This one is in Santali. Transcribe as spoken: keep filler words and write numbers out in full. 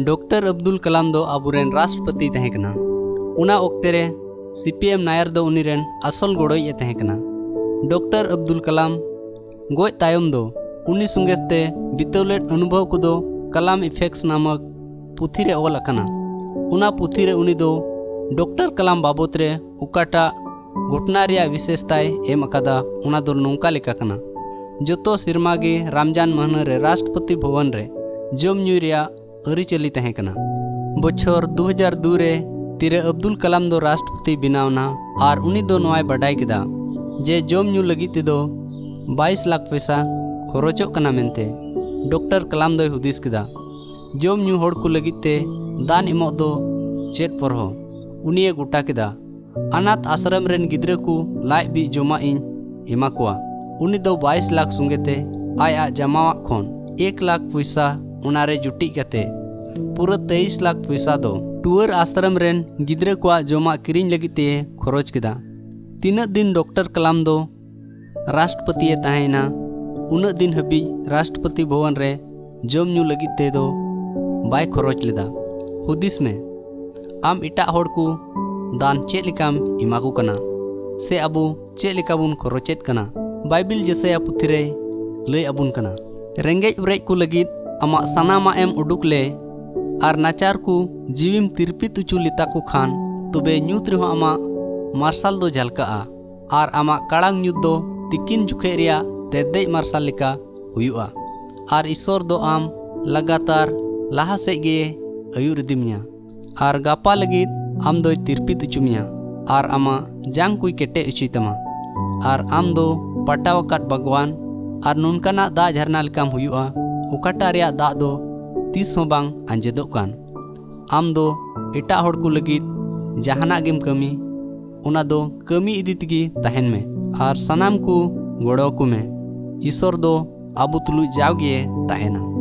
ᱰᱚᱠᱴᱚᱨ ᱟᱵᱫᱩᱞ ᱠᱟᱞᱟᱢ ᱫᱚ ᱟᱵᱚᱨᱮᱱ ᱨᱟᱥᱴᱨᱚᱯᱚᱛᱤᱭ ᱛᱟᱦᱮᱸ ᱠᱟᱱᱟ᱾ ᱚᱱᱟ ᱚᱠᱛᱮ ᱨᱮ ᱥᱤ ᱯᱤ ᱮᱢ ᱱᱟᱭᱟᱨ ᱫᱚ ᱩᱱᱤ ᱨᱮᱱ ᱟᱥᱚᱞ ᱜᱚᱲᱚᱭᱤᱡ ᱮ ᱛᱟᱦᱮᱸ ᱠᱟᱱᱟ᱾ ᱰᱚᱠᱴᱚᱨ ᱟᱵᱫᱩᱞ ᱠᱟᱞᱟᱢ ᱜᱚᱡ ᱛᱟᱭᱚᱢ ᱫᱚ ᱩᱱᱤ ᱥᱚᱸᱜᱮ ᱛᱮ ᱵᱤᱛᱟᱹᱣ ᱞᱮᱫ ᱚᱱᱩᱵᱷᱚᱵ ᱠᱚᱫᱚ ᱠᱟᱞᱟᱢ ᱤᱯᱷᱮᱠᱴᱥ ᱱᱟᱢᱚᱠ ᱯᱩᱛᱷᱤ ᱨᱮ ᱚᱞ ᱟᱠᱟᱱᱟ᱾ ᱚᱱᱟ ᱯᱩᱛᱷᱤ ᱨᱮ ᱩᱱᱤ ᱫᱚ ᱰᱚᱠᱴᱚᱨ ᱠᱟᱞᱟᱢ ᱵᱟᱵᱚᱛ ᱨᱮ ᱚᱠᱟᱴᱟᱜ ᱜᱷᱚᱴᱚᱱᱟ ᱨᱮᱭᱟᱜ ᱵᱤᱥᱮᱥᱛᱟᱭ ᱮᱢ ᱟᱠᱟᱫᱟ, ᱚᱱᱟ ᱫᱚ ᱱᱚᱝᱠᱟ ᱞᱮᱠᱟ ᱠᱟᱱᱟ᱾ ᱡᱚᱛᱚ ᱥᱮᱨᱢᱟ ᱜᱮ ᱨᱟᱢᱡᱟᱱ ᱢᱟᱹᱦᱱᱟᱹ ᱨᱮ ᱨᱟᱥᱴᱨᱚᱯᱚᱛᱤ ᱵᱷᱚᱵᱚᱱ ᱨᱮ ᱡᱚᱢ ᱧᱩ ᱨᱮᱭᱟᱜ ᱟᱹᱨᱤᱪᱟᱹᱞᱤ ᱛᱟᱦᱮᱸ ᱠᱟᱱᱟ᱾ ᱵᱚᱪᱷᱚᱨ ᱫᱩ ᱦᱟᱡᱟᱨ ᱫᱩ ᱨᱮ ᱛᱤᱨᱟᱹ ᱟᱵᱫᱩᱞ ᱠᱟᱞᱟᱢ ᱫᱚ ᱨᱟᱥᱴᱨᱚᱯᱚᱛᱤ ᱵᱮᱱᱟᱣ ᱮᱱᱟ ᱟᱨ ᱩᱱᱤ ᱫᱚ ᱱᱚᱣᱟᱭ ᱵᱟᱰᱟᱭ ᱠᱮᱫᱟ ᱡᱮ ᱡᱚᱢ ᱧᱩ ᱞᱟᱹᱜᱤᱫ ᱛᱮᱫᱚ ᱵᱟᱭᱤᱥ ᱞᱟᱠᱷ ᱯᱚᱭᱥᱟ ᱠᱷᱚᱨᱚᱪᱚᱜ ᱠᱟᱱᱟ ᱢᱮᱱᱛᱮ᱾ ᱰᱚᱠᱴᱚᱨ ᱠᱟᱞᱟᱢ ᱫᱚᱭ ᱦᱩᱫᱤᱥ ᱠᱮᱫᱟ, ᱡᱚᱢ ᱧᱩ ᱦᱚᱲ ᱠᱚ ᱞᱟᱹᱜᱤᱫ ᱛᱮ ᱫᱟᱱ ᱮᱢᱚᱜ ᱫᱚ ᱪᱮᱫ ᱯᱚᱨᱦᱚ? ᱩᱱᱤᱭᱮ ᱜᱚᱴᱟ ᱠᱮᱫᱟ, ᱟᱱᱟᱛ ᱟᱥᱨᱚᱢ ᱨᱮᱱ ᱜᱤᱫᱽᱨᱟᱹ ᱠᱚ ᱞᱟᱡ ᱵᱤᱜ ᱡᱚᱢᱟᱜ ᱤᱧ ᱮᱢᱟ ᱠᱚᱣᱟ᱾ ᱩᱱᱤ ᱫᱚ ᱵᱟᱭᱤᱥ ᱞᱟᱠᱷ ᱥᱚᱸᱜᱮ ᱛᱮ ᱟᱡ ᱟᱜ ᱡᱟᱢᱟᱣᱟᱜ ᱠᱷᱚᱱ ᱮᱠ ᱞᱟᱠᱷ ᱯᱚᱭᱥᱟ ᱚᱱᱟ ᱨᱮ ᱡᱩᱴᱤᱡ ᱠᱟᱛᱮ ᱯᱩᱨᱟᱹ ᱛᱮᱭᱤᱥ ᱞᱟᱠᱷ ᱯᱚᱭᱥᱟ ᱫᱚ ᱴᱩᱣᱟᱹᱨ ᱟᱥᱨᱚᱢ ᱨᱮᱱ ᱜᱤᱫᱽᱨᱟᱹ ᱠᱚᱣᱟᱜ ᱡᱚᱢᱟᱜ ᱠᱤᱨᱤᱧ ᱞᱟᱹᱜᱤᱫ ᱛᱮ ᱠᱷᱚᱨᱚᱪ ᱠᱮᱫᱟ᱾ ᱛᱤᱱᱟᱹᱜ ᱫᱤᱱ ᱰᱚᱠᱴᱚᱨ ᱠᱟᱞᱟᱢ ᱫᱚ ᱨᱟᱥᱴᱨᱚᱯᱚᱛᱤᱭᱮ ᱛᱟᱦᱮᱸᱭᱮᱱᱟ, ᱩᱱᱟᱹᱜ ᱫᱤᱱ ᱦᱟᱹᱵᱤᱡ ᱨᱟᱥᱴᱨᱚᱯᱚᱛᱤ ᱵᱷᱚᱵᱚᱱ ᱨᱮ ᱡᱚᱢ ᱧᱩ ᱞᱟᱹᱜᱤᱫ ᱛᱮᱫᱚ ᱵᱟᱭ ᱠᱷᱚᱨᱚᱪ ᱞᱮᱫᱟ᱾ ᱦᱩᱫᱤᱥ ᱢᱮ, ᱟᱢ ᱮᱴᱟᱜ ᱦᱚᱲ ᱠᱚ ᱫᱟᱱ ᱪᱮᱫ ᱞᱮᱠᱟᱢ ᱮᱢᱟ ᱠᱚ ᱠᱟᱱᱟ, ᱥᱮ ᱟᱵᱚ ᱪᱮᱫ ᱞᱮᱠᱟ ᱵᱚᱱ ᱠᱷᱚᱨᱚᱪᱮᱫ ᱠᱟᱱᱟ? ᱵᱟᱭᱵᱤᱞ ᱡᱮᱥᱟᱭᱟ ᱯᱩᱛᱷᱤ ᱨᱮᱭ ᱞᱟᱹᱭ ᱟᱵᱚᱱ ᱠᱟᱱᱟ, ᱨᱮᱸᱜᱮᱡ ᱚᱨᱮᱡ ᱠᱚ ᱞᱟᱹᱜᱤᱫ ᱟᱢᱟᱜ ᱥᱟᱱᱟᱢᱟᱜ ᱮᱢ ᱩᱰᱩᱠ ᱞᱮ ᱟᱨ ᱱᱟᱪᱟᱨ ᱠᱚ ᱡᱤᱣᱤᱢ ᱛᱤᱨᱯᱤᱛ ᱦᱚᱪᱚ ᱞᱮᱛᱟ ᱠᱚ ᱠᱷᱟᱱ, ᱛᱚᱵᱮ ᱧᱩᱛ ᱨᱮᱦᱚᱸ ᱟᱢᱟᱜ ᱢᱟᱨᱥᱟᱞ ᱫᱚ ᱡᱷᱟᱞᱠᱟᱜᱼᱟ ᱟᱨ ᱟᱢᱟᱜ ᱠᱟᱲᱟᱝ ᱧᱩᱛ ᱫᱚ ᱛᱤᱠᱤᱱ ᱡᱚᱠᱷᱮᱡ ᱨᱮᱭᱟᱜ ᱛᱮᱨᱫᱮᱡ ᱢᱟᱨᱥᱟᱞ ᱞᱮᱠᱟ ᱦᱩᱭᱩᱜᱼᱟ᱾ ᱟᱨ ᱤᱥᱚᱨ ᱫᱚ ᱟᱢ ᱞᱟᱜᱟᱛᱟᱨ ᱞᱟᱦᱟ ᱥᱮᱫ ᱜᱮ ᱟᱹᱭᱩᱨ ᱤᱫᱤ ᱢᱮᱭᱟ᱾ ᱟᱨ ᱜᱟᱯᱟ ᱞᱟᱹᱜᱤᱫ ᱟᱢ ᱫᱚᱭ ᱛᱤᱨᱯᱤᱛ ᱦᱚᱪᱚ ᱢᱮᱭᱟ ᱟᱨ ᱟᱢᱟᱜ ᱡᱟᱝ ᱠᱚᱭ ᱠᱮᱴᱮᱡ ᱦᱚᱪᱚᱭ ᱛᱟᱢᱟ᱾ ᱟᱨ ᱟᱢ ᱫᱚ ᱯᱟᱴᱟᱣ ᱟᱠᱟᱫ ᱵᱟᱜᱽᱣᱟᱱ ᱟᱨ ᱱᱚᱝᱠᱟᱱᱟᱜ ᱫᱟᱜ ᱡᱷᱟᱨᱱᱟ ᱞᱮᱠᱟᱢ ᱦᱩᱭᱩᱜᱼᱟ, ᱚᱠᱟᱴᱟᱜ ᱨᱮᱭᱟᱜ ᱫᱟᱜ ᱫᱚ ᱛᱤᱥ ᱦᱚᱸ ᱵᱟᱝ ᱟᱸᱡᱮᱫᱚᱜ ᱠᱟᱱ᱾ ᱟᱢ ᱫᱚ ᱮᱴᱟᱜ ᱦᱚᱲ ᱠᱚ ᱞᱟᱹᱜᱤᱫ ᱡᱟᱦᱟᱱᱟᱜ ᱜᱮᱢ ᱠᱟᱹᱢᱤ, ᱚᱱᱟ ᱫᱚ ᱠᱟᱹᱢᱤ ᱤᱫᱤ ᱛᱮᱜᱮ ᱛᱟᱦᱮᱱ ᱢᱮ ᱟᱨ ᱥᱟᱱᱟᱢ ᱠᱚ ᱜᱚᱲᱚ ᱟᱠᱚ ᱢᱮ᱾ ᱤᱥᱚᱨ ᱫᱚ ᱟᱵᱚ ᱛᱩᱞᱩᱡ ᱡᱟᱣᱜᱮ ᱛᱟᱦᱮᱱᱟ᱾